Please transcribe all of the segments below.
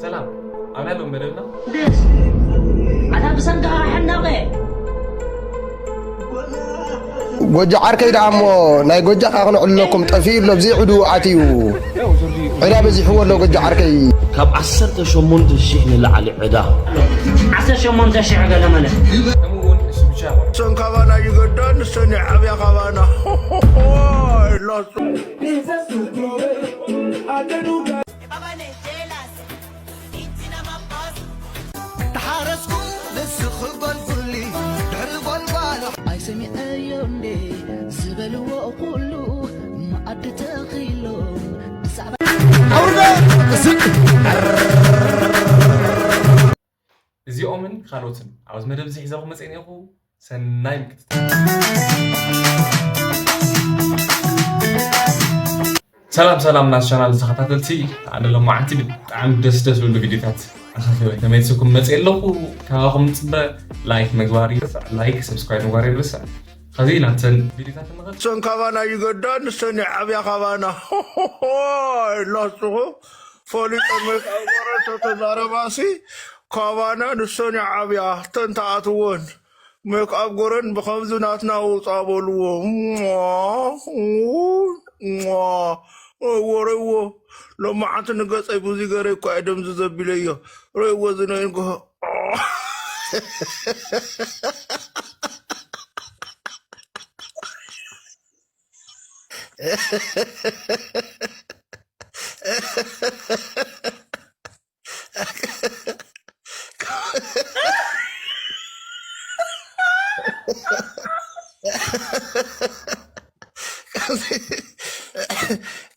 ሰላም፣ ኣበይ ኣሎ መደብና? ኣታ ብሰንካ ሕናቐ ጎጃ ዓርከይ ደኣ እሞ ናይ ጎጃ ካ ክንዕልለኩም ጠፊኡ ኣሎ ብዘይ ዕዱ ኣትዩ ዕዳ በዚሕዎ ኣሎ ጎጃ ዓርከይ። ካብ ዓሰርተ ሸሞንተ ሽሕ ንላዕሊ ዕዳ። ዓሰርተ ሸሞንተ ሽሕ ገለ መለ ከምኡ እውን እሱ ብቻ ይኾን። ሰን ካባና ይገዳ ንሰን ይዓብያ ካባና ላሱ ተሓረስኩ ንስኺ ጎልጉሊ ድሕሪ ጎልጓሎ ኣይሰሚዐዮ እንዴ ዝበልዎ ኩሉ መኣዲ ተኺሎም ብዛዕባ እዚኦምን ካልኦትን ኣብዚ መደብ እዚ ሒዘኹም መፅእ ነኹ። ሰናይ ምክትታል። ሰላም ሰላም ናስ ቻናል ተኸታተልቲ፣ ኣነ ሎማዓንቲ ብጣዕሚ ደስ ደስ ዝብሉ ቪዲዮታት ኣኻኺበ ተመልስኩም መፅእ ኣለኹ። ካባኹም ፅበ ላይክ ምግባር ይርስዕ፣ ላይክ ሰብስክራይብ ምግባር ይርስዕ። ኸዚ ናብተን ቪዲዮታት ንኸድ። ሰን ካባና ይገዳ ንሰን ይዓብያ ካባና ላስኹ ፈሊጠ መቃወረቶ ተዛረባሲ ካባና ንሰን ይዓብያ ተንተኣትወን ሜክኣፕ ጎረን ብኸምዚ ናትና ውፃ በልዎ። ሟ፣ ሟ፣ ወረይዎ። ሎማዓንቲ ንገፀይ ብዙ ገረ እኳ እየ ደምዚ ዘቢለዮ። ረይዎ ዝነይንጎ።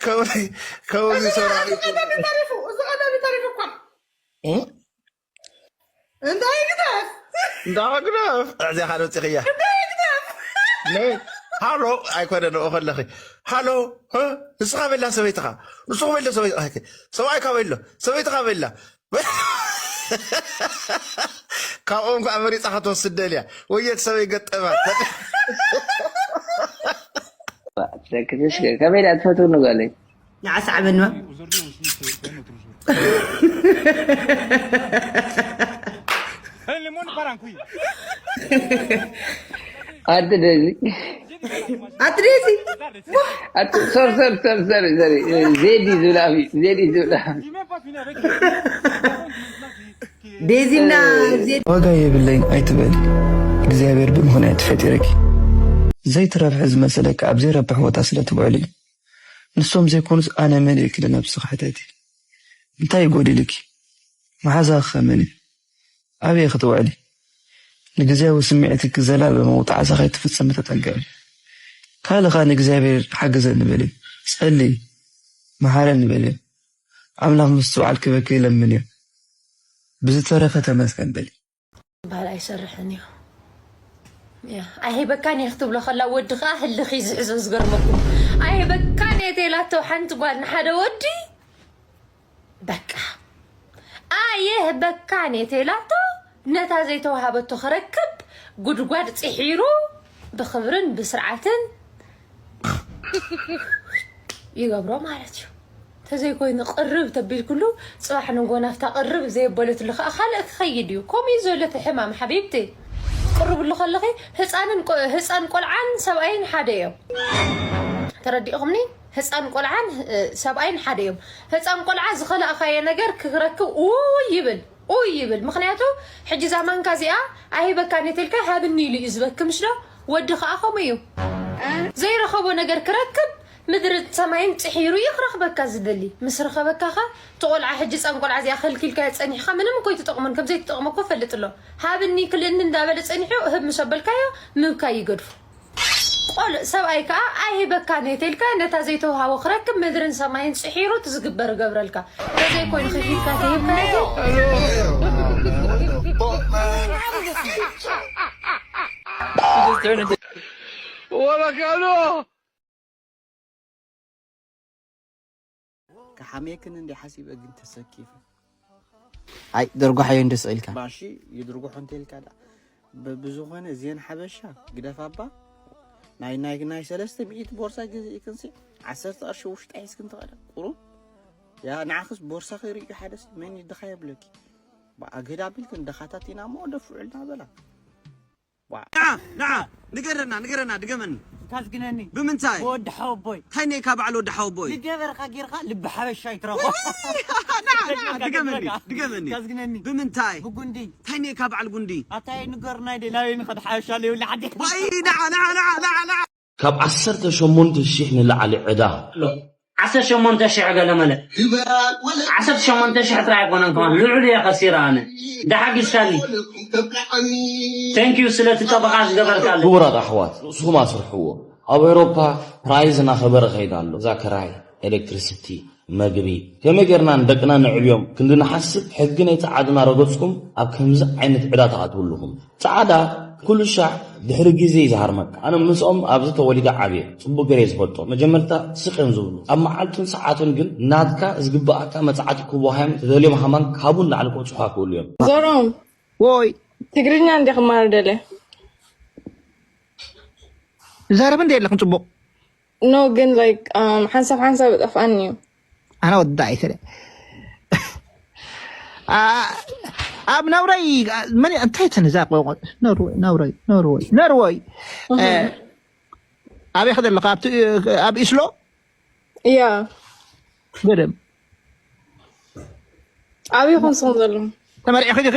ከመይ ሰራዊት እንታይ ግደፍ እንዳግደፍ እዚኣ ካልእ ወፂኽያ ሃሎ ኣይኮነ ንኡ ከለኺ ሃሎ ንስኻ በላ ሰበይትኻ ንስኹ በሎ ሰበይትኻ ሰብኣይ ካበይ ኣሎ ሰበይትኻ በላ ካብኦም ከዓ መሪፃ ክትወስድ ደልያ ወየት ሰበይ ገጠማ ከመይ ደኣ ትፈትውኒ ጓለይ ንዓሳ ዓበንባ ኣቲ ደዚ ኣቲ ደዚ ኣቲ ሶር ሶር ሶር ሶር ሶር ዜዲ ዝብላ ዜዲ ዝብላ ዴዚና ዜዲ ዋጋ የብለይን ኣይትበል፣ እግዚኣብሔር ብምኽንያት ፈጢረኪ። ዘይትረብሒ ዝመሰለኪ ኣብ ዘይረብሕ ቦታ ስለ ትውዕሊ እዩ። ንሶም ዘይኮኑስ ኣነ መን እየ ኢልኪ ንነብስኺ ሕተቲ። እንታይ እዩ ጎዲልኪ? መሓዛኺ ከ መን እዩ? ኣበይ ክትውዕሊ? ንግዝያዊ ስምዒትኪ ዘላበመ ውጥዓሳ ከይትፍጽሚ ተጠንቀቒ። ካልእ ከኣ ንእግዚኣብሔር ሓግዘኒ በሊ፣ ጸልዪ፣ መሓረኒ በልዮ። ኣምላኽ ምስትውዓል ክበኪ ለምንዮ። ብዝተረፈ ተመስገን በሊ። ዝበሃል ኣይሰርሕን እዩ። ያ፣ ኣይህበካን እየ ክትብሎ ከላ ወዲ ከዓ ህልኽ እዩ ዝሕዞ። ዝገርመኩም ኣይህበካን እየ ተይላቶ ሓንቲ ጓል ንሓደ ወዲ በቃ ኣይህበካን እየ ተይላቶ ነታ ዘይተዋሃበቶ ክረክብ ጉድጓድ ፂሒሩ ብኽብርን ብስርዓትን ይገብሮ ማለት እዩ። ተዘይኮይኑ ቅርብ ተቢልኩሉ ፅባሕ ንጎ ናፍታ ቅርብ ዘየበለትሉ ከዓ ካልእ ክኸይድ እዩ። ከምኡ እዩ ዘሎ እቲ ሕማም ሓቢብቲ። ቅርብሉ ከለኺ ህፃንን ቆ- ህፃን ቆልዓን ሰብኣይን ሓደ እዮም። ተረዲእኹምኒ? ህፃን ቆልዓን እ፣ ሰብኣይን ሓደ እዮም። ህፃን ቆልዓ ዝኸላእኻዮ ነገር ክረክብ ኡይ ይብል ኡይ ይብል። ምክንያቱ ሕጂ እዛ ማንካ እዚኣ ኣይህበካን እየ ተልካ ሃብኒ ኢሉ እዩ ዝበኪ ምሽ ዶ? ወዲ ከዓ ከምኡ እዩ። ዘይረኸቦ ነገር ክረክብ ምድርን ሰማይን ፂሒሩ እዩ ክረኽበካ ዝደሊ። ምስ ረኸበካ ኸ እቲ ቆልዓ ሕጂ ህፃን ቆልዓ እዚኣ ከልኪልካዮ ፀኒሕኻ ምንም እኮ ኣይትጠቕሞን። ከምዘይትጠቕሞ እኮ ፈልጥ ኣሎ። ሃብኒ ክልእኒ እንዳበለ ፀኒሑ እህብ ምስ ኣበልካዮ ምህብካ ይገድፎ። ቆልእ ሰብኣይ ከዓ ኣይህበካን እየ ተልካ ነታ ዘይተውሃቦ ክረክብ ምድርን ሰማይን ፅሒሩ እቲ ዝግበር እገብረልካ። ተዘይኮይኑ ከፊልካ ተሂብካዮ ወበካሎ ክሓምየክን እንዲ ሓሲበ ግን ተሰኪፈ። ኣይ ደርጓሓዮ እንደ ስቕ ኢልካ። ባሺ ይድርጉሖ እንተ ኢልካ ደኣ። ብ- ብዝኾነ እዚአን ሓበሻ ግደፍ ኣባ። ናይ ናይ ናይ ሰለስተ ሚእቲ ቦርሳ ገዚእክንሲ ዓሰርተ ቅርሺ ውሽጢ ሒዝክን ትኸዳ። ቁሩብ ያ ንዓኽስ ቦርሳኺ ርእዩ ሓደ ሰብ መን እዩ ድኻ የብለኪ። ኣገዳ ቢልክን ድኻታት ኢና እሞ ደፍዑልና በላ። ንዓ ንዓ ንገረና ንገረና ድገመኒ። ካዝግነኒ ብምንታይ? ብወዲ ሓወቦይ እንታይ ነካ በዓል ወዲ ሓወቦይ? ልገበርካ ጌርካ ልቢ ሓበሻ ይትረፎ። ድገመኒ ድገመኒ። ካዝግነኒ ብምንታይ? ብጉንዲ እንታይ ነካ በዓል ጉንዲ? ኣታይ ንገር ናይ ደላዊ ንኸድ ሓበሻ ለይብላ ዓዲ ዋይ ንዓ ንዓ ንዓ ንዓ ንዓ ካብ ዓሰርተ ሸሞንተ ሺሕ ንላዕሊ ዕዳ። ዓሰርተ ሸሞንተ ሺሕ ገለ መለ ዓሰርተ ሸሞንተ ሺሕ ጥራይ ኣይኮነን ከማን ልዑል እየ ከሲረ ኣነ። ዳሓጊዝካኒ። Thank you ስለቲ ጠበቓ ዝገበርካለይ። ክቡራት ኣሕዋት ርእስኹም ኣስርሕዎ። ኣብ ኤውሮፓ ፕራይዝ እናኸበረ ኸይድ ኣሎ። እዛ ክራይ፣ ኤሌክትሪሲቲ፣ መግቢ ከመይ ጌርና ንደቅና ነዕብዮም ክንዲ ንሓስብ ሕጊ ናይቲ ዓድና ረገጽኩም ኣብ ከምዚ ዓይነት ዕዳ ትኣትዉ ኣለኹም። ጻዕዳ ኩሉ ሻዕ ድሕሪ ግዜ እዩ ዝሃርመካ። ኣነ ምስኦም ኣብዚ ተወሊደ ዓብየ ጽቡቅ ገይረ እየ ዝፈልጦ። መጀመርታ ስቅ እዮም ዝብሉ። ኣብ መዓልቱን ሰዓቱን ግን ናትካ ዝግብኣካ መጽዓቲ ክቡሃዮም ተደልዮም ሃማን ካብኡ ንላዕሊ ክበጽሑኻ ክእሉ እዮም። ዞሮም ወይ ትግርኛ እንዲ ክማር ደለ ዛረብ እንደ የለኽን ጽቡቅ no ግን like ሓንሳብ ሓንሳብ ጠፍኣኒ እዩ። ኣነ ወዳ ኣይተለ ኣብ ናውራይ መን እንታይ ተነዛ ቋንቋ ኖርወይ ናውራይ ኖርወይ ኖርወይ ኣበይ ከደለኻ ኣብቲ ኣብ ኢስሎ እያ ገደም ኣበይ ኹም ስኹም ዘለኹም ተመርዒኺ ዲኺ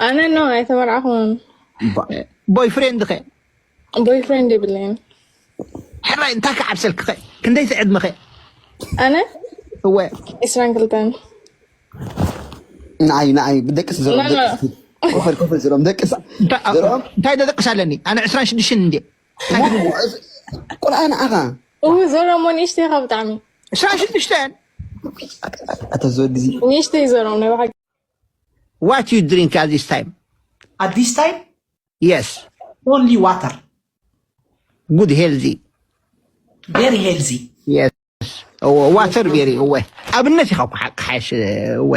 ኣነ no ኣይተመርዓኹን ቦይ ፍሬንድ ኸ boyfriend የብለይን ሕራይ እንታይ ክዓብሰልኪ ኸ ክንደይ ትዕድሚ ኸ ኣነ እወ ዒስራን ክልተን ንዓይ ንዓይ ብደቅስ ዘሮም ላ፣ ላ። ደቅስ ኮፈል ኮፈል ዘሮም ደቅስ ዘሮም እንታይ ደደቅስ ኣለኒ ኣነ ዕስራን ሽዱሽተን እንዴ ቁልዓ ንዓኻ እው ዘሮሞ ንእሽተይ ኢኻ ብጣዕሚ ዕስራን ሽዱሽተን ኣተ ዝወዲ እዚ ንእሽተይ ዘሮም ናይ ብሓቂ what you drink at this time At this time, yes only water. good healthy Very healthy. yes water very እወ ኣብነት ኢኻ እኮ ሓቂ ሓሽ እወ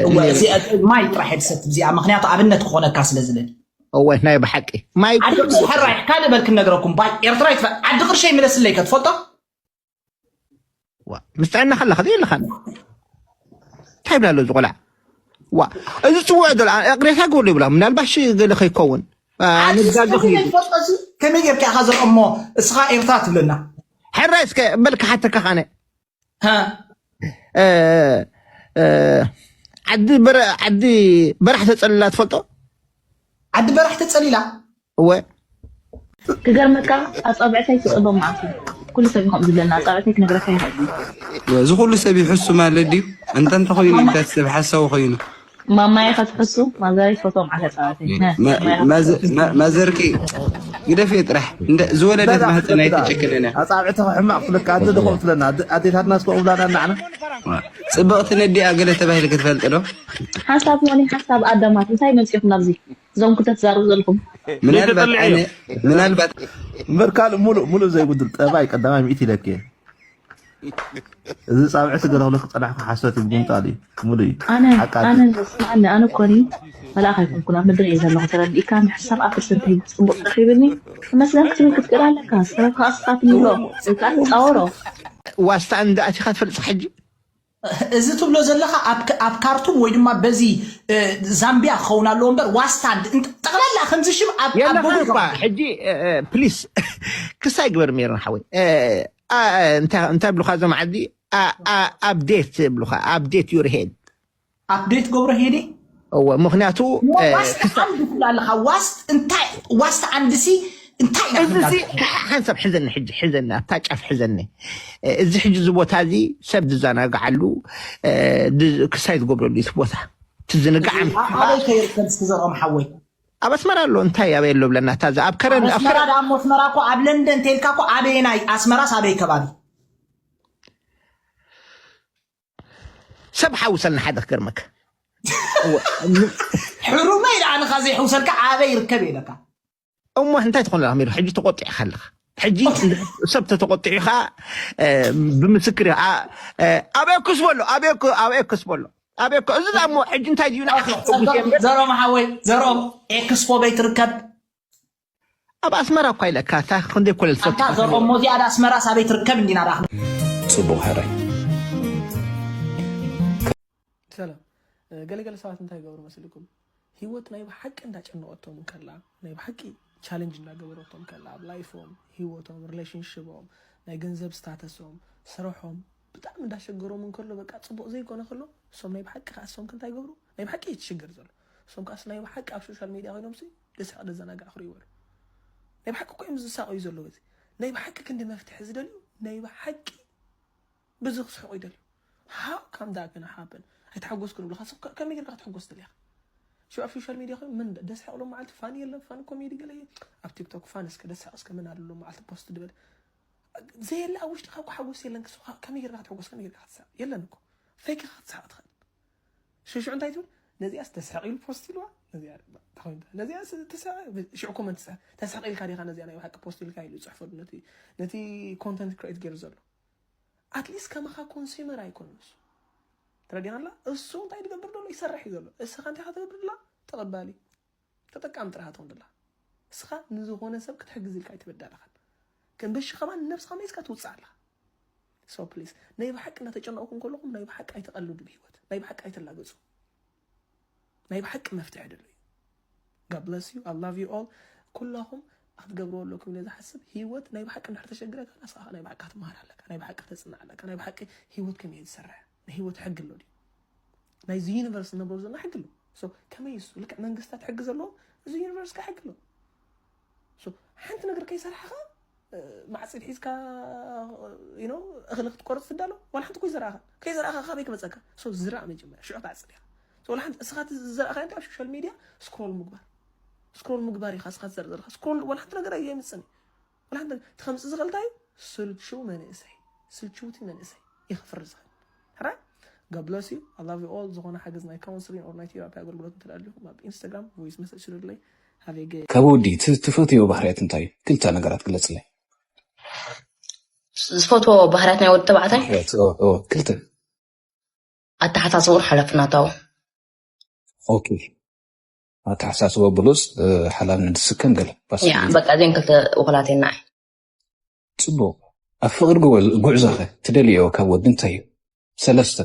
እወ፣ እዚ ማይ ጥራሕ እየ ዝሰቲ እዚኣ፣ ምክንያቱ ኣብነት ክኾነካ ስለ ዝብል። እወ ናይ ብሓቂ ማይ ዓዲ ብዙሕ ሕራይ ካልእ በል ክነግረኩም ባይ ኤርትራ ይትፈ ዓዲ ቅርሸይ ምለስለይ ከትፈልጦ ዋ፣ ምስ ጥዕና ከለኻ ዘይለኻ እንታይ ብላ ኣሎ እዚ ቆልዓ ዋ እዚ ፅውዕ ዘሎ እቅሬታ ግበሉ ይብላ ምናልባሽ ገለ ከይከውን አ፣ ንጋገ ከመይ ክይዱ ጌርካ ትፈልጦ እዚ? ከመይ ጌርካ ኢኻ ዘርኦሞ እስኻ ኤርትራ ትብለና? ሕራይ እስከ በል ክሓተካ ካነ ሃ? እ፣ እ፣ ዓዲ በረ- ዓዲ በራሕ ተፀልላ ትፈልጦ ዓዲ በራሕ ተጸሊላ? እወ ክገርመካ ኣጻብዕተይ ክጽበ መዓት እዩ። ኩሉ ሰብ እዩ ከምኡ ዝብለና ኣጻብዕተይ ክነግረካ ይኽእል እዩ። እዚ ኩሉ ሰብ ይሕሱ ማለት ድዩ? እንተ እንተኾይኑ እንታይ ሰብ ሓሳዊ ኮይኑ ማማየ ከትሕሱ ማዘረይ ትፈትዎም ዓሰርተ ዓመተይ። ነ፣ መ- ማማየ መዘ- ከትሕሱ። መ- መዘርኪ ግደፍዮ ጥራሕ እንደ ዝወለደት ማህፀን ኣይትጨክንን እያ። ኣጻብዕትኻ ሕማቕ ትብለካ ኣደ ድኹም ትብለና ኣደ- ኣዴታትና እስከ ውላዳ እናዕና ፅብቕቲ ነዲኣ ገለ ተባሂልኪ ትፈልጢ ዶ? ሓንሳብ ሞኒ ሓንሳብ ኣዳማት እንታይ መፂኹም ናብዚ እዞም ክልተ ትዛረቡ ዘለኹም? ምናልባት ኣነ ምናልባት እምበር ካልእ ሙሉእ ሙሉእ ዘይጉድል ጠባይ ቀዳማይ ሚእቲ ኢለኪ እየ። እዚ ጻብዕቲ ገለ ክልክ ጸናሕኩ ሓሶት እዩ ምንጣል እዩ ሙሉእ እዩ ኣነ ሓቃ ኣነ ስምዓኒ ኣነ እኮ እኔ መልኣኽ ኣይኮንኩን ኣብ ምድሪ እየ ዘለኹ ተረዲእካ ምሕሳብ ኣብ ፐርሰንተይ ፅቡቅ ረኺብኒ መስለክ ትብል ክትክእል ኣለካ ሰበብካ ኣስኻ ትምሎ ወይ ከዓ ትፃወሮ ዋስታ እንዳኣቲኻ ትፈልጥ ሕጂ እዚ ትብሎ ዘለኻ ኣብ ክ- ኣብ ካርቱም ወይ ድማ በዚ እ፣ ዛምቢያ ክኸውን ኣለዎ እምበር ዋስታ እንድ- እንት- ጠቕላላ ከምዚ ሽም ኣብ ኣብ የለኻን ጎግል እኳ ሕጂ ፕሊስ ክሳይ ግበር ሜርና ሓወይ እ፣ ኣ- እንታይ እንታይ ብሉኻ እዞም ዓዲ ኣብዴት ብሉኻ ኣብዴት ዩር ሄድ ኣፕዴት ገብሮ ሄዲ እወ ምክንያቱ እ፣ ዋስት ዓንድ ትብል ኣለኻ ዋስት እንታይ ዋስት ዓንድሲ እንታይ ኢና እዚ ክንዳል ሲ ሓንሳብ ሕዘኒ ሕጂ ሕዘኒ ኣብታ ጫፍ ሕዘኒ እዚ ሕጂ እዚ ቦታ እዚ ሰብ ዝዘናግዓሉ እ፣ ድ- ክሳይ ዝገብረሉ እዩ እቲ ቦታ ትዝንጋዕ ኣበይ ከይርከብ እስኪ ዘርኦም ሓወይ ኣብ ኣስመራ ኣሎ እንታይ ኣበይ ኣሎ ብለና እታ እዛ ኣብ ከረን ኣብ ኣስመራ ከረን ደኣ እሞ ኣስመራ እኮ ኣብ ለንደን ተልካ እኮ ኣበየናይ ኣስመራስ ኣበይ ከባቢ ሰብ ሓውሰልና ሓደ ክገርመካ ሕሩመይ ደኣ ንኻ ዘይሕውሰልካ ኣበይ ይርከብ ኢለካ እሞ እንታይ ትኾን ኣለኻ ሜሩ ሕጂ ተቆጢዕካ ኣለኻ ሕጂ ሰብ ተተቆጢዑ ከዓ እ፣ ብምስክር ኢኻ እ፣ ኣበይ ክስቦ ኣሎ ኣበይ ክ- ኣበይ ክስቦ ኣሎ ኣበይ ክ- እዚ ዳሞ ሕጂ እንታይ ድዩ ንዓኻ ሕጉስ እየ እምበር ዘሮም ሓወይ ዘሮም ኤክስፖ በይ ትርከብ ኣብ ኣስመራ እኳ ኢለካ እታ ክንደይ ኮለል ኣታ ዘሮም ሞዚኣ ዳ ኣስመራ ሳበይ ትርከብ እንዲና ዳ ጽቡቕ ሕራይ ሰላም። ገለገለ ሰባት እንታይ ይገብሩ መስልኩም? ህይወት ናይ ብሓቂ እንዳጨነቐቶም እንከላ፣ ናይ ብሓቂ ቻለንጅ እንዳገበረቶም ከላ፣ ኣብ ላይፎም፣ ህይወቶም፣ ሪሌሽንሽቦም፣ ናይ ገንዘብ ስታተሶም፣ ስርሖም ብጣዕሚ እንዳሸገሮም እንከሎ፣ በቃ ጽቡቕ ዘይኮነ ከሎ፣ እሶም ናይ ብሓቂ ከኣ እሶም እንታይ ይገብሩ? ናይ ብሓቂ እዩ ትሽገር ዘሎ። እሶም ከኣስ ናይ ብሓቂ ኣብ ሶሻል ሚድያ ኮይኖም ሲ ደስሓቕ ደዘናጋዕ ክርእይዎ። ናይ ብሓቂ እኮ እዮም ዝሳቐዩ ዘለዉ። እዚ ናይ ብሓቂ ክንዲ መፍትሒ ዝደልዩ ናይ ብሓቂ ብዙ ክስሕቑ ይደልዩ። How come that gonna happen? ኣይተሓጎስኩን ይብሉኻ። ሰብ ከ- ከመይ ጌርካ ክትሕጎስ ትደልያ? ሽዑ ኣብ ሶሻል ሚድያ ኮይኑ ምን ደስ ሓቕሎም መዓልቲ ፋን የለን፣ ፋን ኮሜዲ ገለ እየ። ኣብ ቲክቶክ ፋን እስከ ደስ ሓቕ እስከ ምን ኣሎ መዓልቲ ፖስት ድበል ዘየለ ኣብ ውሽጥኻ እኮ ሓጎስ የለን። ክስኻ ከመይ ጌርካ ክትሕጎስ ከመይ ጌርካ ክትስሕቕ የለን እኮ። ፌክ ኢኻ ክትስሕቕ ትኽእል። ሽዑ እንታይ ትብል? ነዚኣስ ተስሕቕ ኢሉ ፖስት ኢልዋ። ነዚኣ ተኾይንታ ነዚኣስ ተስሕቕ። ሽዑ ኮመንት ተስሕቕ ኢልካ ዲኻ ነዚኣ ናይ ብሓቂ ፖስት ኢልካ ኢሉ ይፅሕፈሉ ነቲ ነቲ ኮንተንት ክሬት ገይሩ ዘሎ። ኣትሊስት ከማኻ ኮንሱመር ኣይኮን ንሱ። ተረዲኻላ? እሱ እንታይ ትገብር ዘሎ ይሰርሕ እዩ ዘሎ። እስኻ እንታይ ክትገብር ድላ? ተቐባሊ ተጠቃሚ ጥራሕ ትኾን ድላ። እስኻ ንዝኾነ ሰብ ክትሕግዝ ኢልካ ኣይተበዳለኻን። ከም በሽኻ ከማን ንነብስኻ መይዝካ ትውፅእ ኣለኻ። So please ናይ ብሓቂ እናተጨነቕኩም ከለኹም ናይ ብሓቂ ኣይተቐልዱ ብህይወት ናይ ብሓቂ ኣይተላገፁ። ናይ ብሓቂ መፍትሒ ደሎ እዩ። God bless you. I love you all. ኩላኹም ክትገብርዎ ኣለኩም ኢለ ዝሓስብ ህይወት ናይ ብሓቂ እንድሕር ተሸግረካ ንስኻ ናይ ብሓቂ ክትመሃር ኣለካ፣ ናይ ብሓቂ ተፅናዕ ኣለካ፣ ናይ ብሓቂ ህይወት ከመይ እዩ ዝሰርሕ፣ ናይ ህይወት ሕጊ ኣሎ ድዩ? ናይዚ ዩኒቨርስ ንነብሮ ዘለና ሕጊ ኣሎ። So ከመይ እሱ ልክዕ መንግስታት ሕጊ ዘለዎ እዚ ዩኒቨርስ ከ ሕጊ ኣሎ። So ሓንቲ ነገር ከይሰራሕኻ ማዕፂድ ሒዝካ you know እኽሊ ክትቆርፅ ትዳሎ ዋላ ሓንቲ ኮይ ዘርኣኻ ከይዘርኣኻ ካበይ ክመፀካ? So ዝራእ መጀመርያ ሽዑ ተዓፅድ ኢኻ። So ዋላ ሓንቲ እስኻ ዝዘርኣኻ እንታይ ኣብ ሶሻል ሚድያ ስክሮል ምግባር ስክሮል ምግባር ኢኻ። እስኻ ትዘርእ ዘለኻ ስክሮል ዋላ ሓንቲ ነገር ኣይምፅን። ዋላ ሓንቲ ነገር ተኸምፅእ ዝኽእል እንታይ እዩ? ስልቹ መንእሰይ ስልችውቲ መንእሰይ ይኸፍር ዝኽእል ሕራይ። God bless you. I love you all. ዝኾነ ሓገዝ ናይ ካውንስሊን ኦር ናይ ቴራፒ ኣገልግሎት እንተደኣ ኣለኹም ኣብ ኢንስታግራም ቮይስ መሰጅ ስደዱለይ። ሃቬገ ካብ ወዲ ት- ትፈትዮ ባህርያት እንታይ እዩ? ክልተ ነገራት ግለጽለይ። ዝፈትዎ ባህርያት ናይ ወዲ ተባዕታይ ባህርያት ኦ፣ ኦ፣ ክልተ ኣተሓሳስብኡን ሓላፍነታዊ። ኦኬ። ኣተሓሳስቦ ብሉጽ፣ እ፣ ሓላል ንድስከም ገለ ባስ ያ በቃ እዚን ክልተ ውክላት የናይ። ጽቡቕ። ኣብ ፍቕሪ ጉዕ- ጉዕዞኸ ትደልዮ ካብ ወዲ እንታይ እዩ? ሰለስተ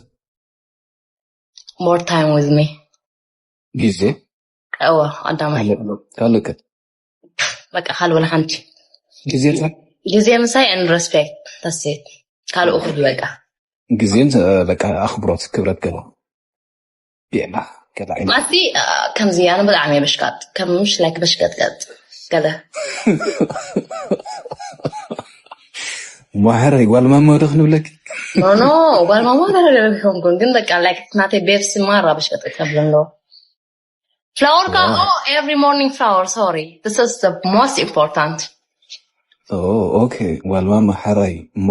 more time with me። ግዜ እወ ቀዳማይ ካልእ ካልእ ከ በቃ ካልእ ወላ ሓንቲ ግዜ እንታይ ግዜ ምሳይ and respect that's it። ካልኡ ኩሉ በቃ ግዜን እ፣ በቃ ኣኽብሮት ክብረት ገለ ብዕላ ገለ ዓይነት ማሲ ከምዚ ኣነ ብጣዕሚ እየ በሽቃጥ ከም ምሽ ላይክ በሽቀጥቀጥ ገለ ማሕረይ ጓል ማማ ዶ ክንብለኪ ኖ ኖ ጓል ማማ ገለ ገለ ይኮንኩን ግን በቃ ላይክ ናተይ ቤብሲ ማራ በሽቀጥቀጥ ከብሎ ኣለዎ ፍላወር ካ oh every morning flower sorry this is the most important ኦኬ ጓል ማማ ሓራይ እሞ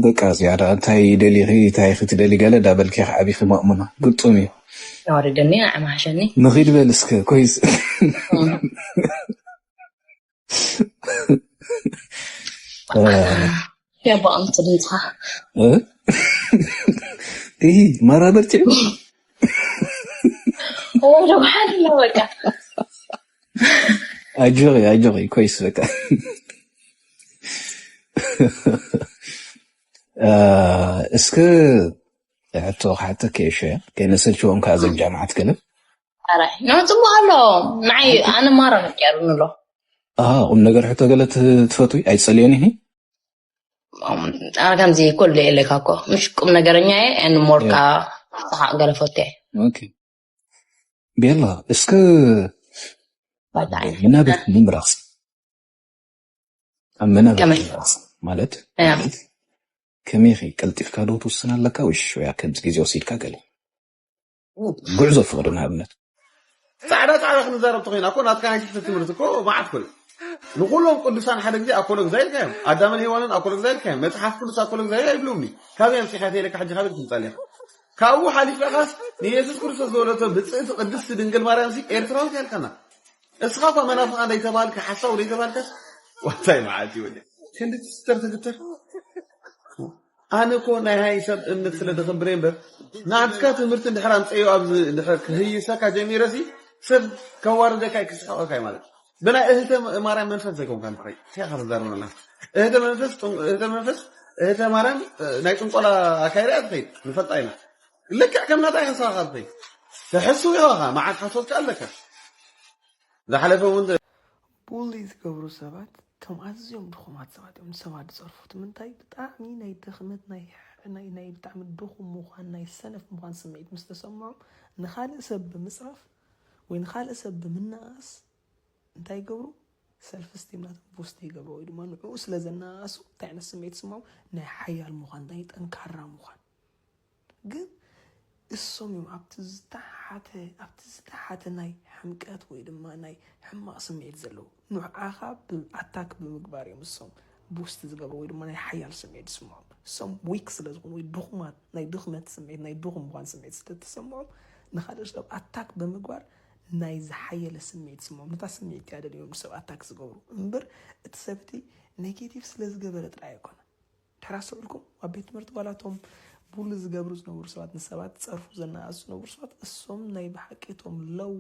በቃ ዝያዳ እንታይ ደሊኺ እንታይ ክትደሊ ገለ ዳበልኪ ክዓቢኺ ማእሙና ግጡም እዩ ያወርደኒ ኣመሓሸኒ ንኺድ በል እስከ ኮይስ ያባኣምቲ ድምፅኻ ይህ ማራ በርጭ ወደ ባሕር ነው በቃ ኣጆኺ ኣጆኺ ኮይስ በቃ እስከ ሕቶ ክሓተኪ እየ ሸ ከይነሰልችዎም ከዓ ዘም ጃምዓት ገለ ራይ ኖ ፅቡቅ ኣሎ ንዓይ ኣነ ማራ መቀየሩኒ ኣሎ ቁም ነገር ሕቶ ገለ ትፈትዊ ኣይትፀልዮን ኢኺ ኣነ ከምዚ ኩሉ የለካ እኮ ምሽ ቁም ነገረኛ እየ ን ሞርካ ሰሓቅ ገለ ፈቱ እየ ቤላ እስከ መናብርት ምምራፅ ኣብ መናብርት ምምራፅ ማለት ከመይ ቀልጢፍካ ዶ ትውስን ኣለካ ወይ ሽሾያ ከምዚ ግዜ ወሲድካ ገለ ጉዕዞ ፍቕሪ ንኣብነት ፃዕዳ ፃዕዳ ክንዛረብ ተኮይና እኮ ናትካ ናይ ትሕቲ ትምህርቲ እኮ መዓት ኮዩ ንኩሎም ቅዱሳን ሓደ ግዜ ኣኮሎ ግዛ ኢልካዮም ኣዳምን ሄዋንን ኣኮሎ ግዛ ኢልካዮም መፅሓፍ ቅዱስ ኣኮሎ ግዛ ኣይብሉምኒ ካበይ ኣምፂኻ ተይለካ ሕጂ ካበይ ትምፃል ኢኻ ካብኡ ሓሊፍካስ ንየሱስ ክርስቶስ ዝወለቶ ብፅእቲ ቅድስቲ ድንግል ማርያም ሲ ኤርትራዊት ያልካና እስኻ እኳ መናፍቃ ዘይተባልካ ሓሳዊ ዘይተባልካስ ዋታይ መዓልቲ ወዲ ክንዲ ትስተር ትግተር ኣነ እኮ ናይ ሃይ ሰብ እምነት ስለ ዘኽብረ እምበር ናትካ ትምህርቲ እንድሕር ኣምፀዮ ኣብዚ እንድሕር ክህይሰካ ጀሚረ ሲ ሰብ ከዋርደካ እዩ ክስሕቀካ እዩ ማለት ብናይ እህተ ማርያም መንፈስ ዘይኮንካ ንትኸይ ሲያኻ ትዛረበና እህተ መንፈስ ጥም- እህተ መንፈስ እህተ ማርያም እ፣ ናይ ጥንቆላ ኣካይዳ እያ ትኸይድ ንፈልጣ ኢና ልክዕ ከም ናታ ኢኻ ንስኻ ካልተይ። ትሕስው ኢኻ፣ መዓት ሓሶት ከኣ ኣለካ። ዝሓለፈ እውን ቡሊ ዝገብሩ ሰባት እቶም ኣዝዮም ድኹማት ሰባት እዮም ንሰባት ዝጸርፉ። እቲ ምንታይ? ብጣዕሚ ናይ ድኽመት፣ ናይ ናይ ናይ ብጣዕሚ ድኹም ምዃን፣ ናይ ሰነፍ ምዃን ስምዒት ምስ ተሰምዖም፣ ንኻልእ ሰብ ብምጽራፍ ወይ ንኻልእ ሰብ ብምንኣስ እንታይ ይገብሩ? ሰልፍ ስቲም ናቶም ቡስት ይገብሩ፣ ወይ ድማ ንዕኡ ስለ ዘነኣሱ እንታይ ዓይነት ስምዒት ይስምዖም? ናይ ሓያል ምዃን፣ ናይ ጠንካራ ምዃን። ግን እሶም እዮም ኣብቲ ዝተሓተ ኣብቲ ዝተሓተ ናይ ሕምቀት ወይ ድማ ናይ ሕማቕ ስምዒት ዘለዉ። ንዓኻ ብኣታክ ብምግባር እዮም እሶም ቡስት ዝገብሩ ወይ ድማ ናይ ሓያል ስምዒት ዝስምዖም። እሶም ዊክ ስለ ዝኾኑ ወይ ድኹማት ናይ ድኽመት ስምዒት ናይ ድኹም ምዃን ስምዒት ስለ ተሰምዖም ንኻልእ ሰብ ኣታክ ብምግባር ናይ ዝሓየለ ስምዒት ይስምዖም። ነታ ስምዒት እያ ደልዮም ንሰብ ኣታክ ዝገብሩ እምበር እቲ ሰብ እቲ ኔጌቲቭ ስለ ዝገበረ ጥራይ ኣይኮነ። ድሕር ኣስተውዕልኩም ኣብ ቤት ትምህርቲ ዋላ እቶም ቡሊ ዝገብሩ ዝነበሩ ሰባት ንሰባት ዝፀርፉ ዘነኣሱ ዝነበሩ ሰባት እሶም ናይ ብሓቂ እቶም ሎው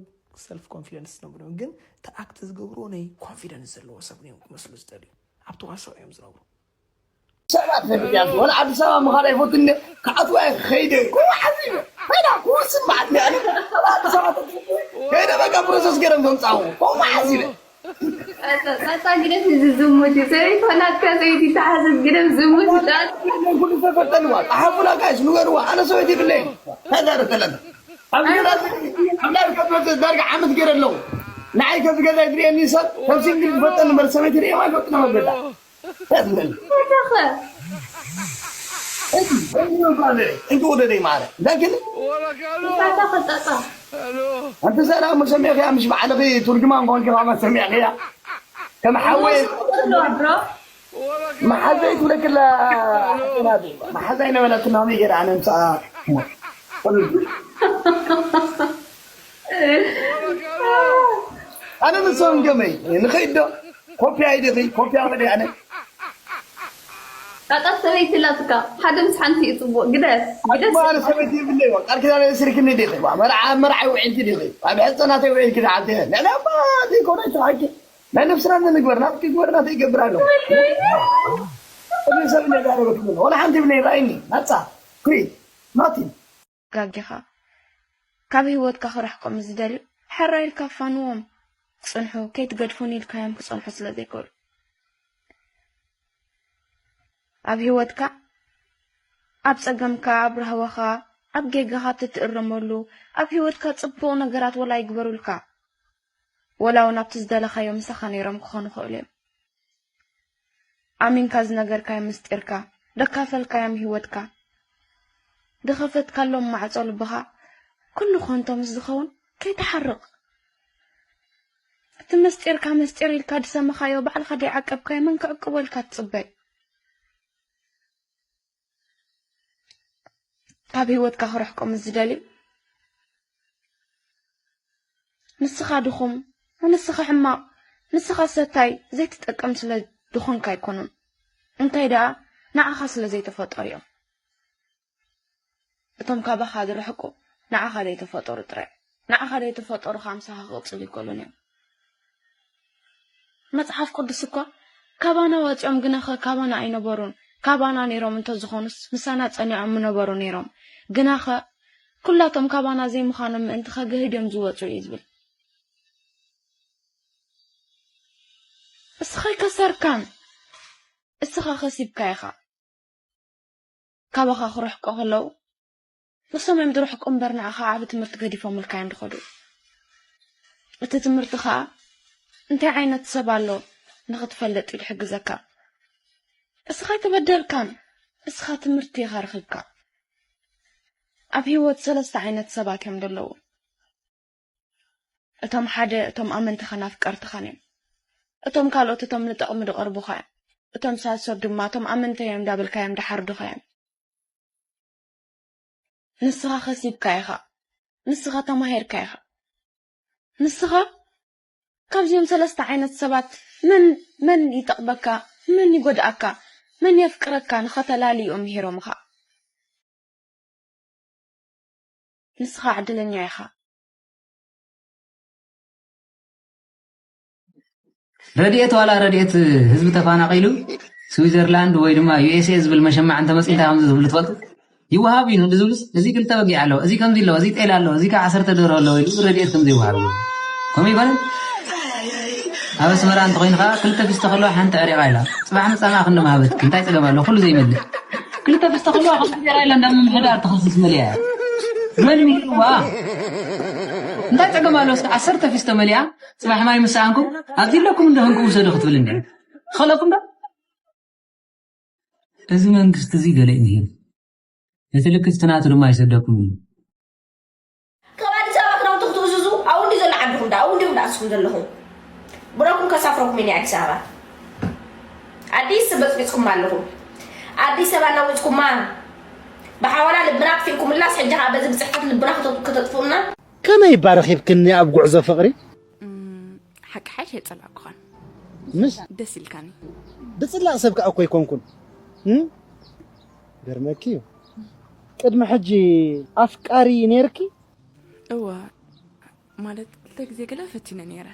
ሰልፍ ኮንፊደንስ ዝነበሩ እዮም። ግን እቲ ኣክት ዝገብርዎ ናይ ኮንፊደንስ ዘለዎ ሰብ እዮም ክመስሉ ዝደልዩ ኣብ ተዋስኦ እዮም ዝነብሩ። ሰባት ነቢያት ወላ ኣዲስ ኣበባ ምኻድ ኣይፈቱን እንደ ክኣትዋ እየ ክኸይድ እየ ክወሓዝ እዩ ኮይና ክወስን ማለት እየ ኣነ ኣብ ኣዲስ ኣበባ ተፅኡ ከይደ በቃ ፕሮሰስ ገይሮም ከምፃዎ ክወሓዝ ኢለ ጣጣ ግደፍ እዚ ዝሙት እዩ ሰበይት ኮናትካ ሰበይቲ ተሓስብ ግደፍ ዝሙት እዩ ጣጣ ኩሉ ተፈተንዋ ፀሓፉላ ጋይስ ንገርዋ ኣነ ሰበይቲ ይብለይ ተዛረብ ተለና ኣብ ገዛ ኣብ ናይ ከብዶት ዳርጋ ዓመት ገይረ ኣለዉ ንዓይ ከዚ ገዛ ይድርየኒ ሰብ ከም ሲንግል ዝፈጠኒ በር ሰበይቲ ርእዮም ኣይፈልጡ ነበር ገዛ ተኸ እንት ወደደይ ማረ ላኪን ታታ ከጣጣ ኣንቲ ሰራ መሰሚዕኽያ ምሽ ባዕልኺ ቱርጅማን ኮንኪ ኸዓ መሰሚዕኽያ ከም ሓወይ ብሮ መሓዘይ ትብለክላ መሓዛይ ነበረትና ከመይ ገይረ ኣነ ምሳኣ ኣነ ንሶም ገመይ ንኸይድ ዶ ኮፒያ ኢደኺ ኮፒያ ኸደ ኣነ ጣጣ ሰበይቲ ላትካ ሓደ ምስ ሓንቲ እዩ ፅቡቅ ግደፍ ግደፍ ኣነ ሰበይቲ ይብለይ ቃል ኪዳን ስርክኒ ዲኺ መርዓ መርዓ ውዒልኪ ዲኺ ኣብ ሕፀናተይ ውዒልኪ ዲዓልቲ ንዕዳ ባ ዘይኮነ ተሓቂ ናይ ነብስና ንግበር ናትኪ ግበር ናተይ ይገብር ኣሎ እዚ ሰብ ነዳረበት ወላ ሓንቲ ብለይ ራይኒ ናፃ ኩይ ናቲ ጋጊኻ ካብ ህይወትካ ክርሕቆም ዝደልዩ ሕራይ ኢልካ ፋንዎም ጽንሑ ከይትገድፉኒ ኢልካዮም ክጸንሑ ስለ ዘይክእሉ ኣብ ህይወትካ ኣብ ጸገምካ ኣብ ራህዋኻ ኣብ ጌጋኻ ትትእረመሉ ኣብ ህይወትካ ጽቡቕ ነገራት ወላ ይግበሩልካ ወላ እውን ኣብቲ ዝደለኻዮ ምሳኻ ነይሮም ክኾኑ ይኽእሉ እዮም ኣሚንካ ዝነገርካዮም ምስጢርካ ደካፈልካዮም ህይወትካ ድኸፈትካሎም ማዕጾ ልብኻ ኩሉ ኮንቶ ምስ ዝኸውን ከይትሓርቕ እቲ ምስጢርካ ምስጢር ኢልካ ድሰመኻዮ ባዕልኻ ደይዓቀብካዮ መን ክዕቅቦ ኢልካ ትጽበ ካብ ህይወትካ ክርሕቆ ምስ ዝደልዩ ንስኻ ድኹም ንስኻ ሕማቕ ንስኻ ሰታይ ዘይትጠቅም ስለ ድኾንካ ኣይኮኑን እንታይ ደኣ ንዓኻ ስለ ዘይተፈጠሩ እዮም እቶም ካባኻ ዝርሕቁ ንዓኻ ዘይተፈጠሩ ጥራይ ንዓኻ ዘይተፈጠሩ ካምሳኻ ክቕጽሉ ይክእሉን እዮም መጽሓፍ ቅዱስ እኳ ካባና ወጺኦም ግናኸ ካባና ኣይነበሩን። ካባና ነይሮም እንተዝኾኑስ ምሳና ጸኒዖም ምነበሩ ነይሮም። ግናኸ ኩላቶም ካባና ዘይምዃኖም ምእንቲ ኸግህድ እዮም ዝወጹ እዩ ዝብል። እስኻ ኣይከሰርካን። እስኻ ኸሲብካ ኢኻ። ካባኻ ክርሕቁ ከለዉ ንሶም እዮም ዝርሕቁ እምበር ንዓኻ ዓቢ ትምህርቲ ገዲፎምልካ እዮም ዝኸዱ። እቲ ትምህርቲ ኸኣ እንታይ ዓይነት ሰብ ኣሎ ንኽትፈልጥ እዩ ዝሕግዘካ። እስኻ ኣይተበደልካን፣ እስኻ ትምህርቲ ኢኻ ረኺብካ። ኣብ ህይወት ሰለስተ ዓይነት ሰባት እዮም ዘለዉ። እቶም ሓደ እቶም ኣመንትኻን ኣፍቀርትኻን እዮም። እቶም ካልኦት እቶም ንጥቕሚ ዝቐርቡኻ እዮም። እቶም ሳልሶት ድማ እቶም ኣመንተይ እዮም እንዳበልካዮም ድሓርዱኻ እዮም። ንስኻ ከሲብካ ኢኻ። ንስኻ ተማሂርካ ኢኻ። ንስኻ ካብዚኦም ሰለስተ ዓይነት ሰባት መን መን ይጠቕመካ፣ መን ይጎድኣካ፣ መን የፍቅረካ ንኸተላልዩኦም ምሂሮምኻ። ንስኻ ዕድለኛ ኢኻ። ረድኤት ዋላ ረድኤት ህዝቢ ተፋናቂሉ ስዊዘርላንድ ወይ ድማ ዩ ኤስ ኤ ዝብል መሸማዕ እንተመፂ እንታይ ከምዚ ዝብሉ ትፈልጡ? ይወሃብ እዩ ንዝብሉስ፣ እዚ ክልተ በጊዕ ኣለዎ፣ እዚ ከምዚ ኣለዎ፣ እዚ ጤል ኣለዎ፣ እዚ ከዓ ዓሰርተ ደርሆ ኣለዎ ኢሉ ረድኤት ከም ዘይወሃብ እዩ። ከምኡ ይበል። ኣብ ኣስመራ እንተኾይኑ ከዓ ክልተ ፊስቶ ከለዋ ሓንቲ ዕሪቓ ኢላ። ጽባሕ መጻ መኣ ክንዲ መሃበትኪ፣ እንታይ ጸገም ኣለዎ? ኩሉ ዘይመልእ። ክልተ ፊስቶ ከለዋ ክልተ ጌራ ኢላ እንዳ ምምሕዳር ትኸስስ መሊኣ እያ። መን ሚልዋ? እንታይ ጸገም ኣለዎ? እስከ ዓሰርተ ፊስቶ መሊኣ፣ ጽባሕ ማይ ምስ ሰኣንኩም፣ ኣብዚ ኣለኩም እንዶ ህንቁ ውሰዱ ክትብል እንድያ። ትኸለኩም ዶ? እዚ መንግስቲ እዚ ገለ እዩ ነይሩ። እቲ ልክፍቲ ናቱ ድማ ይሰደኩም እዩ። ካብ ኣዲስ ኣበባ ክዳውንቲ ክትእዝዙ ኣብኡ እንዲ ዘሎ ዓድኹም ዳ ኣብኡ እንዲኹም ዳ ኣስኹም ዘለኹም። ብረኩም ከሳፍረኩም እየ ኣዲስ ኣበባ። ኣዲስ በፅቢፅኩም ኣለኹም። ኣዲስ ኣበባ እናወፅኩማ ብሓዋላ ልብና ኣጥፊእኩምላስ ሕጂ ከዓ በዚ ብፅሕፈት ልብና ክተ- ክተጥፍኡና። ከመይ እባ ረኺብክኒ ኣብ ጉዕዞ ፍቕሪ? ሓቂ ሓይሽ የጸላእኩኻን ምስ ደስ ኢልካኒ። ብጽላእ ሰብ ከኣ እኮ ኣይኮንኩን። እም? ገርመኪ እዩ። ቅድሚ ሕጂ ኣፍቃሪ ነይርኪ? እወ፣ ማለት ክልተ ግዜ ገለ ፈቲነ ነይረ፣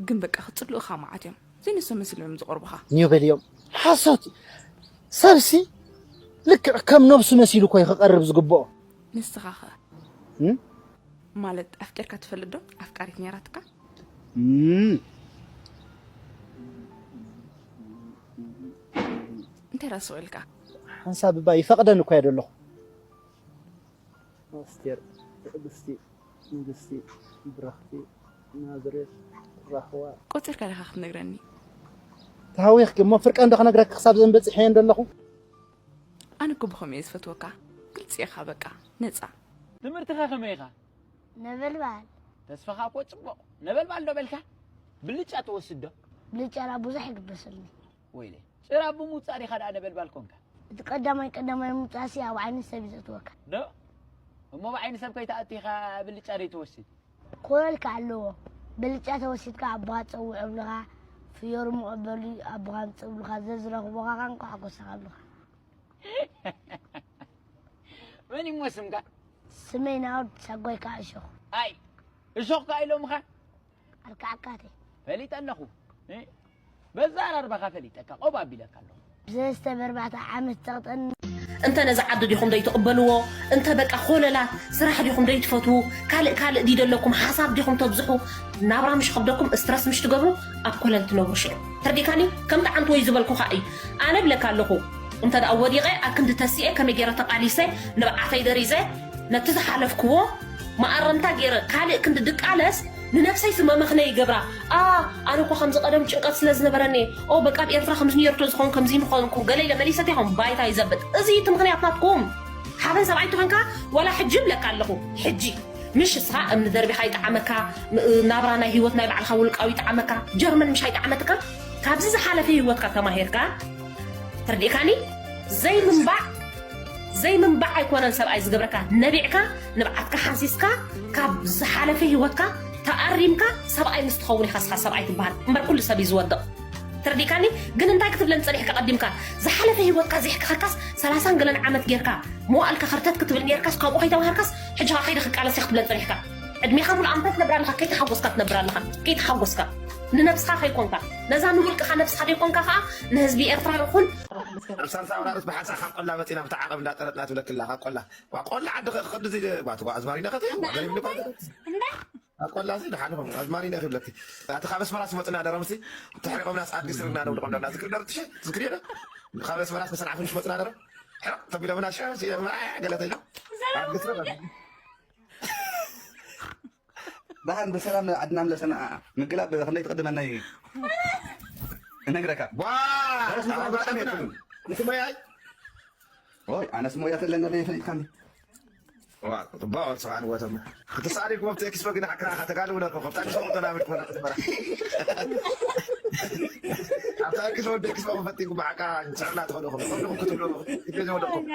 ግን በቃ ክጽልኡኻ መዓት እዮም። ዘይንሶም መሲሎም እዮም ዝቐርቡኻ። ኒዮ በልዮም። ሓሶት እዩ። ሰብሲ ልክዕ ከም ነብሱ መሲሉ እኮ እዩ ክቐርብ ዝግብኦ። ንስኻኸ እም? ማለት ኣፍቂርካ ትፈልጥ ዶ? ኣፍቃሪት ነይራትካ? እም። እንታይ ራስቑ ኢልካ? ሓንሳብ እባ ይፈቕደን እኮ እየ ዘለኹ። ኣስቴር፣ ትዕግስቲ፣ ንግስቲ፣ ብራኽቲ፣ ናዝሬት፣ ራህዋ። ቆጺርካ ዲኻ ክትነግረኒ? ተሃዊኽኪ እሞ ፍርቀን ዶ ክነግረኪ ክሳብ ዘን በጺሐ እየ ዘለኹ። ኣነ እኮ ብኸምኡ እየ ዝፈትወካ። ግልፂ ኢኻ በቃ። ነፃ። ትምህርትኻ ከመይ ኢኻ? ነበልባል ተስፋኻ እኮ ጽቡቕ። ነበልባል ዶ በልካ? ብልጫ ትወስድ ዶ? ብልጫ ዳ ብዙሕ ይግበሰልኒ። ወይለ ጭራ ብምውጻእ ዲኻ ደኣ ነበልባል ኮንካ? እቲ ቀዳማይ ቀዳማይ ምውጻእሲ ኣብ ዓይኒ ሰብ እዩ ዘእትወካ። ዶ? እሞ ብዓይኒ ሰብ ከይትኣቱ ኢኻ ብልጫ ደይትወስድ? ኮለል ከ ኣለዎ። ብልጫ ተወሲድካ ኣቦኻ ጸውዕ እብልኻ፣ ፍዮሪ ምቐበሉ ኣቦኻ ምጽእ እብልኻ፣ ዘዝረኽቦኻ ከንቋሕጎሰኻ እብልኻ። መን እሞ ስምካ? ስመይ ናኦድ ሳጓይ ከኣ እሾኽ። ኣይ እሾኽ ከኣ ኢሎምኻ? ኣልካዕካቴ። ፈሊጠ ኣለኹ። እ? በዛ ኣራርባኻ ፈሊጠካ ቆብ ኣቢለካ ኣለኹ። ብሰለስተ በርባዕተ ዓመት ተቕጠን እንተ ነዚ ዓዲ ዲኹም ደይትቕበልዎ እንተ በቃ ኮለላት ስራሕ ዲኹም ደይትፈትዉ ካልእ ካልእ ድዩ ደለኩም ሓሳብ ዲኹም ተብዝሑ ናብራ ምሽ ከብደኩም ስትረስ ምሽ ትገብሩ ኣብ ኮለል ትነብሩ ሽዑ ተርዲካኒ ከምቲ ዓንትወይ ዝበልኩኻ እዩ ኣነ ብለካ ኣለኹ እንተ ደኣ ወዲቐ ኣብ ክንዲ ተሲኤ ከመይ ገይረ ተቓሊሰ ንብዓተይ ደሪዘ ነቲ ዝሓለፍክዎ መኣረምታ ገይረ ካልእ ክንዲ ድቃለስ ንነብሰይ ስመ መኽነይ ይገብራ ኣ ኣነ እኮ ከምዚ ቀደም ጭንቀት ስለ ዝነበረኒ ኦ በቃ ኣብ ኤርትራ ከምዚ ነይሩ ተዝኾን ከምዚ ምኾንኩ ገለ ኢለ መሊሰ ዲኹም ባይታ ይዘብጥ እዚ እቲ ምኽንያት ናትኩም ሓበን ሰብኣይ ተኾንካ ዋላ ሕጂ ይብለካ ኣለኹ ሕጂ ምሽ እስኻ እምኒ ደርቢኻ ይጠዓመካ ናብራ ናይ ህይወት ናይ ባዕልኻ ውልቃዊ ይጠዓመካ ጀርመን ምሽ ኣይጠዓመትካ ካብዚ ዝሓለፈ ህይወትካ ተማሂርካ ተርዲእካኒ ዘይምንባዕ ዘይምንባዕ ኣይኮነን ሰብኣይ ዝገብረካ ነቢዕካ ንብዓትካ ሓንሲስካ ካብ ዝሓለፈ ህይወትካ ተኣሪምካ ሰብኣይ ምስ ትኸውን ኢኻ ስኻ ሰብኣይ ትበሃል እምበር ኩሉ ሰብ እዩ ዝወድቕ ተርዲእካኒ ግን እንታይ ክትብለን ፀኒሕካ ቀዲምካ ዝሓለፈ ህይወትካ ዚሕክኸካስ ሰላሳን ገለን ዓመት ጌርካ መዋእልካ ከርተት ክትብል ኔርካስ ካብኡ ከይተማሃርካስ ሕጂ ኸ ከይደ ክቃለስ ክትብለን ፀኒሕካ ዕድሜኻ ሙሉ ኣንታይ ትነብር ኣለኻ ከይተሓጎስካ ትነብር ኣለኻ ከይተሓጎስካ ንነብስኻ ከይኮንካ ነዛ ንውልቅኻ ነብስኻ ደይኮንካ ከዓ ንህዝቢ ኤርትራ ይኹን ኣብ ሳልሳ ኣውራርስ ብሓንሳ ካብ ቆላ መፂና ብቲ ዓቐብ እንዳጠረጥና ትብለክላ ካብ ቆላ ዋ ቆላ ዓዲ ክኸዱ ዚ ዋ ትጓ ኣዝማሪና ከት ዋ ገሪም ልባ ኣብ ቆላ ዚ ድሓንኹም ኣዝማሪና ክብለክ ኣቲ ካብ ኣስመራ ስመፅና ደረምሲ ተሕሪቆምናስ ኣድግስርና ነውድቆም ደና ዝክር ደርትሸ ዝክር የለ ካብ ኣስመራ ተሰናዕፉ ስመፅና ደረም ሕረቕ ተቢሎምና ሸ ገለተኛ ኣድግስር ደሓን ብሰላም ዓድና ምለሰና ምግላብ ክንደይ ትቕድመና እዩ እነግረካ ዋ ኣነስ ሞያ ተለና ዘይፈሊጥካኒ ክትሳሪኩም ኣብቲ ኤክስፖ ግን ሓቅኻ ተጋድሙ ነርኩም ኣብታ ኤክስፖ ተናብድ ኮነ ክትበራ ኣብታ ኤክስፖ ወዲ ኤክስፖ ክፈቲኩም ብሓቃ ንስዕና ትኸዱ ኢኹም ክትብሉ ክትብሉ ወደኩም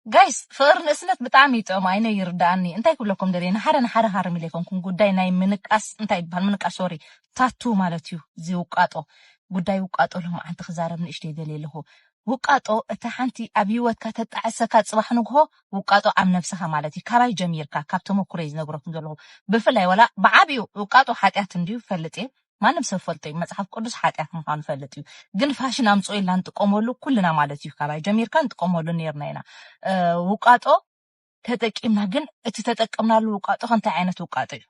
ጋይስ ፍቕሪ ንእስነት ብጣዕሚ ይጥዕም ኣይነ ይርድኣኒ እንታይ ክብለኩም ደልየ ንሓደ ንሓደ ሃርም ኢለ ኣይኮንኩን ጉዳይ ናይ ምንቃስ እንታይ ይበሃል ምንቃስ ሶሪ ታቱ ማለት እዩ እዚ ውቃጦ ጉዳይ ውቃጦ ሎማዓንቲ ክዛረብ ንእሽተይ ደልየ ኣለኹ ውቃጦ እታ ሓንቲ ኣብ ሂወትካ ተጣዕሰካ ጽባሕ ንግሆ ውቃጦ ኣብ ነብስኻ ማለት እዩ ካባይ ጀሚርካ ካብ ተመኩረይ ዝነግረኩም ዘለኹ ብፍላይ ወላ ብዓቢኡ ውቃጦ ሓጢኣት እንድዩ ፈልጥ እየ ማንም ሰብ ፈልጦ እዩ። መጽሓፍ ቅዱስ ሓጢኣት ምዃኑ ፈልጥ እዩ። ግን ፋሽን ኣምጽኦ ኢልና ንጥቀመሉ ኩልና ማለት እዩ። ካባይ ጀሚርካ ንጥቀመሉ ነርና ኢና። ውቃጦ ተጠቂምና፣ ግን እቲ ተጠቀምናሉ ውቃጦ ከ እንታይ ዓይነት ውቃጦ እዩ?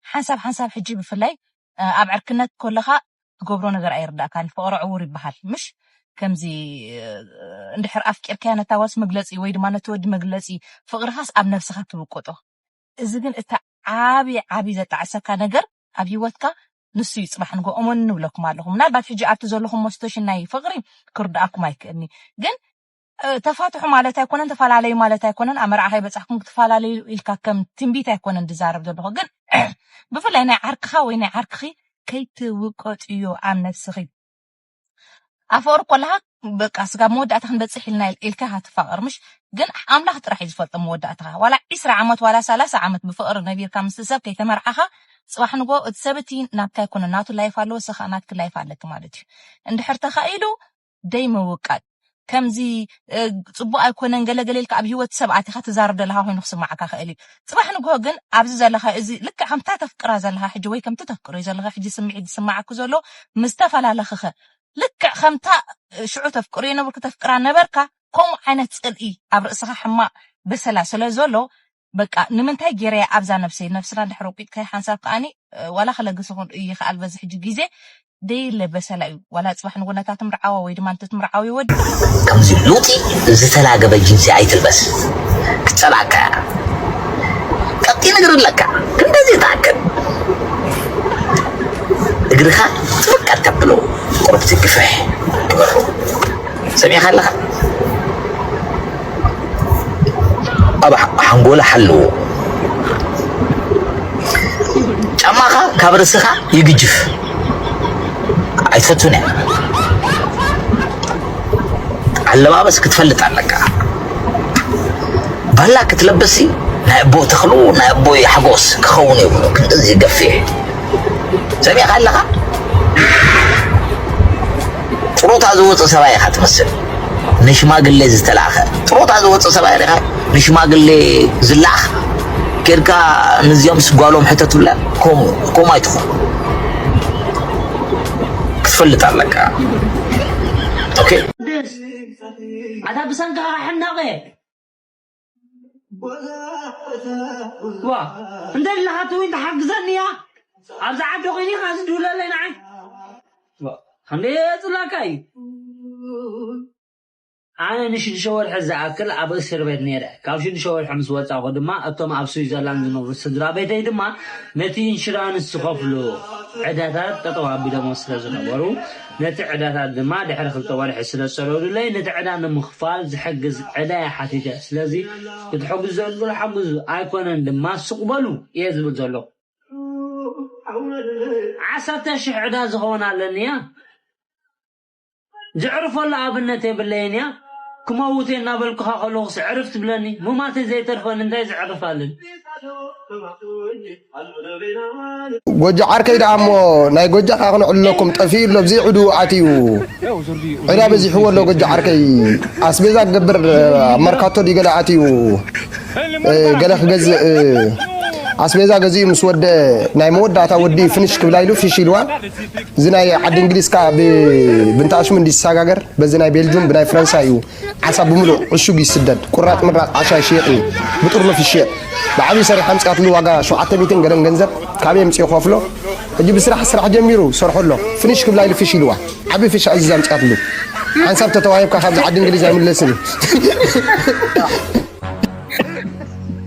ሓንሳብ ሓንሳብ ሕጂ ብፍላይ ኣብ ዕርክነት ከለኻ ትገብሮ ነገር ኣይርዳእካን። ፍቕሪ ዕውር ይበሃል ምሽ? ከምዚ እንድሕር ኣፍቂርካያ ነታ ጓልስ መግለጺ ወይ ድማ ነቲ ወዲ መግለጺ ፍቕርኻስ ኣብ ነብስኻ ትውቅጦ። እዚ ግን እቲ ዓቢ ዓቢ ዘጣዕሰካ ነገር ኣብ ህይወትካ ንሱ እዩ። ጽባሕ ንጎ እመኑ ንብለኩም ኣለኹ። ምናልባት ሕጂ ኣብቲ ዘለኹም መስቶሽን ናይ ፍቕሪ ክርድኣኩም ኣይክእልኒ፣ ግን ተፋትሑ ማለት ኣይኮነን፣ ተፈላለዩ ማለት ኣይኮነን። ኣብ መርዓ ከይበጻሕኩም ክትፈላለዩ ኢልካ ከም ትንቢት ኣይኮነን ዝዛረብ ዘለኹ፣ ግን ብፍላይ ናይ ዓርክኻ ወይ ናይ ዓርክኺ ከይትውቀጥዮ ኣብ ነብስኺ። ኣብ ፍቕሪ ከለኻ በቃ ስጋብ መወዳእታ ክንበጽሕ ኢልና ኢል- ኢልካ ኢኻ ትፋቐር ምሽ? ግን ኣምላኽ ጥራሕ እዩ ዝፈልጦ መወዳእታኻ። ዋላ ዒስራ ዓመት ዋላ ሰላሳ ዓመት ብፍቕሪ ነቢርካ ምስ ሰብ ከይተመርዓኻ፣ ጽባሕ ንጎ እቲ ሰብ እቲ ናትካ ኣይኮነን፣ ናቱ ላይፍ ኣለዎ፣ ንስኻ ናትኪ ላይፍ ኣለኪ ማለት እዩ። እንድሕር ተኻኢሉ ደይ ምውቃጥ። ከምዚ ጽቡቅ ኣይኮነን ገለገለ ኢልካ ኣብ ህይወት ሰብ ኣቲኻ ትዛረብ ዘለኻ ኮይኑ ክስማዓካ ክእል እዩ። ጽባሕ ንግሆ ግን ኣብዚ ዘለኻ እዚ ልክዕ ከምታ ተፍቅራ ዘለኻ ሕጂ ወይ ከምቲ ተፍቅሮ ዘለኻ ሕጂ ስምዒት ዝስማዓኩ ዘሎ ምስ ተፈላለኽኸ ልክዕ ከምታ ሽዑ ተፍቅሮ የነበርኩ ተፍቅራ ነበርካ ከምኡ ዓይነት ጽልኢ ኣብ ርእስኻ ሕማቕ በሰላ ስለ ዘሎ በቃ ንምንታይ ገይረያ ኣብዛ ነብሰይ ነብስና ድሕሪ ውቂጥካይ ሓንሳብ ከኣኒ ዋላ ክለግስ ይኹን ይኽኣል በዚ ሕጂ ግዜ ደይለ በሰላ እዩ ዋላ ፅባሕ ንጎነታ ትምርዓዋ ወይ ድማ እንተ ትምርዓዊ ወዲ ከምዚ ሉጢ ዝተላገበ ጂንሲ ኣይትልበስ ክትፀላእካ እያ ቀጢን እግሪ ኣለካ ክንደዚ ተኣክል እግርኻ ጥብቅ ኣተብሎ ቁርብቲ ግፍሕ ግበሮ ሰሚዕኻ ኣለኻ ኣብ ሓንጎላ ሓልዎ ጫማኻ ካብ ርእስኻ ይግጅፍ ኣይትፈቱን እያ ኣለባበስ ክትፈልጥ ኣለካ ባላ ክትለብስ ናይ ኣቦ ተኽሉ ናይ ኣቦ ሓጎስ ክኸውን የብሉ ክንድዚ ገፊሕ ሰሚዕካ ኣለኻ ጥሮታ ዝወፅእ ሰብኣይ ኢኻ ትመስል ንሽማግሌ ዝተላእኸ ጥሮታ ዝወፅእ ሰብኣይ ሪኻ ንሽማግሌ ዝላእኽ ኬድካ ንዚኦም ስጓሎም ሕተቱላ ከምኡ ኣይትኹን ክትፈልጥ ኣለካ ኣታ ብሰንካ ሕናቐ ዋ እንደ ለኻት ወይ ተሓግዘኒ እያ ኣብዚ ዓዲ ኮይኒ ኢኻ ዝድውለለይ ንዓይ ዋ ከመይ የፅላካ እዩ ኣነ ንሽዱሽተ ወርሒ ዝኣክል ኣብ እስር ቤት ነይረ ካብ ሽዱሽተ ወርሒ ምስ ወፃእኩ ድማ እቶም ኣብ ስዊዘርላንድ ዝነብሩ ስድራ ቤተይ ድማ ነቲ ኢንሹራንስ ዝኸፍሉ ዕዳታት ጠጠው ኣቢሎሞ ስለ ዝነበሩ ነቲ ዕዳታት ድማ ድሕሪ ክልተ ወርሒ ስለ ዝሰደዱለይ ነቲ ዕዳ ንምኽፋል ዝሕግዝ ዕዳየ ሓቲተ ስለዚ ክትሕግዙ ዘድልዩ ሓግዙ ኣይኮነን ድማ ስቕ በሉ እየ ዝብል ዘለኹ ዓሰርተ ሽሕ ዕዳ ዝኸውን ኣለኒ እያ ዘዕርፈሉ ኣብነት የብለይን እያ ክመውት እየ እናበልኩኻ ከለኹስ ዕርፍ ትብለኒ ሙማተይ ዘይተርፈኒ እንታይ ዘዕርፍ ኣለኒ ጎጆ ዓርከይ ደኣ እሞ ናይ ጎጃ ከኣ ክነዕልለኩም ጠፊኡ ኣሎ ብዘይ ዕድኡ ኣትዩ ዕዳ በዚሕዎ ኣሎ ጎጆ ዓርከይ ኣስቤዛ ክገብር ኣብ መርካቶ ድዩ ገለ ኣትዩ ገለ ክገዝእ ኣስቤዛ ገዚኡ ምስ ወደ ናይ መወዳእታ ወዲ ፍንሽ ክብላ ኢሉ ፊሽ ኢልዋ እዚ ናይ ዓዲ እንግሊዝ ከኣ ብንታሽሙ እንዲ ዝሰጋገር በዚ ናይ ቤልጁም ብናይ ፈረንሳ እዩ ዓሳ ብምሉእ ዕሹግ ይስደድ ቁራጥ ምራጥ ዓሻ ይሽየጥ እዩ ብጥርኑፍ ይሽየጥ ብዓብዩ ሰሪሓ ኣምፅኣትሉ ዋጋ ሸውዓተ ሚእትን ገለን ገንዘብ ካበይ ኣምፅኡ ከፍሎ ሕጂ ብስራሕ ስራሕ ጀሚሩ ሰርሖ ኣሎ ፍንሽ ክብላ ኢሉ ፊሽ ኢልዋ ዓብዩ ፊሽ ኣዚዛ ኣምፅኣትሉ ሓንሳብ ተተዋሂብካ ካብዚ ዓዲ እንግሊዝ ኣይምለስን እዩ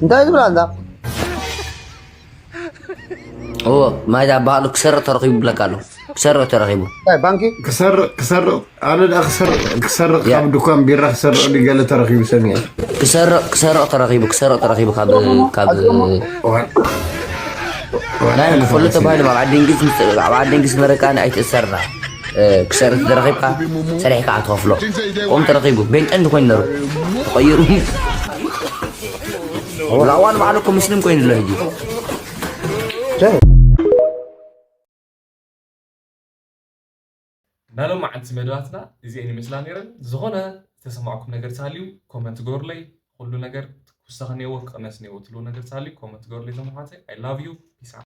እንታይ ዝብላ እንዳ እዎ ማይዳ ባህሉ ክሰርቕ ተረኺቡ ብለካ ኣሎ ክሰርቕ ተረኺቡ ባንኪ ክሰርቕ ክሰርቕ ኣነ ደኣ ክሰርቕ ክሰርቕ ካብ ድኳን ቢራ ክሰርቕ ድዩ ገለ ተረኺቡ ሰሚዐ ክሰርቕ ክሰርቕ ተረኺቡ ክሰርቕ ተረኺቡ ካብ ካብ ናይ ክፈሉ ተባሂሉ ኣብ ዓዲ እንግሊዝ ኣብ ዓዲ እንግሊዝ መረቃኒ ኣይትእሰርና ክሰርሕ ተረኺብካ ሰሪሕካ ኣትኸፍሎ ቆም ተረኺቡ ቤንጠ እንዲ ኮይኑ ነሩ ተቐይሩ ላዋን ባዕሉ ኮ ሙስሊም ኮይኑ ኣሎ ሕጂ ናሎም መዓልቲ መደባትና እዚአን ይመስላ ነይረን ዝኾነ ዝተሰማዕኩም ነገር ተሃልዩ ኮመንት ገሩለይ ኩሉ ነገር ክውሰኽ እኒአዎ ክቕነስ እኒአዎ ትልዎ ነገር ተሃልዩ ኮመንት ገሩለይ ተመሓተይ I love you peace out